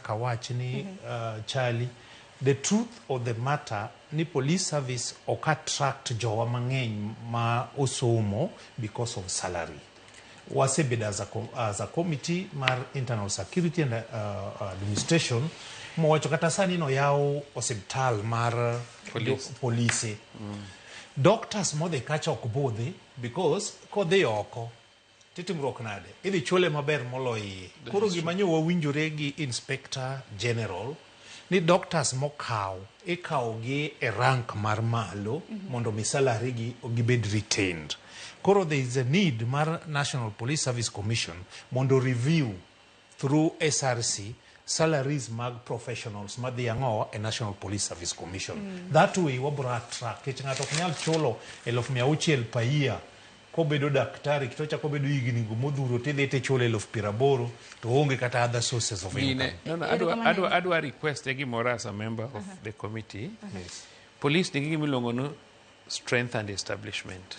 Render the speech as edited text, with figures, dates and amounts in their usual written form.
achak awach ni Charlie, the truth of the matter ni police service ok attract jowa mang'eny ma osomo because of salary. Wasebedo as a committee mar internal security and administration mowacho kata sani noyaw osiptal mar Police. Polise doctors modhi kacha ok budhi because kodhi oko titimruok nade, idhi chule maber moloyo iye. Koro gima nyo wawinjore gi inspector general ni doctors mokaw ikawo gi e rank mar malo mondo mi salary gi gibed retained. Koro there is a need mar National Police Service Commission mondo review through SRC salaries mag professionals madhi ang'o e National Police Service Commission. That way wabro attract, nikech ng'ato ok nyal chulo 600,000 per year kobedo daktari to ochako bedo higni go modhuro tidhi tichule 80,000 to onge kata other sources of Gine, income. no, adwa, Erokamano. adwa request e gimoro as a member of the committee. Police nigi gima iluongo ni strength and establishment.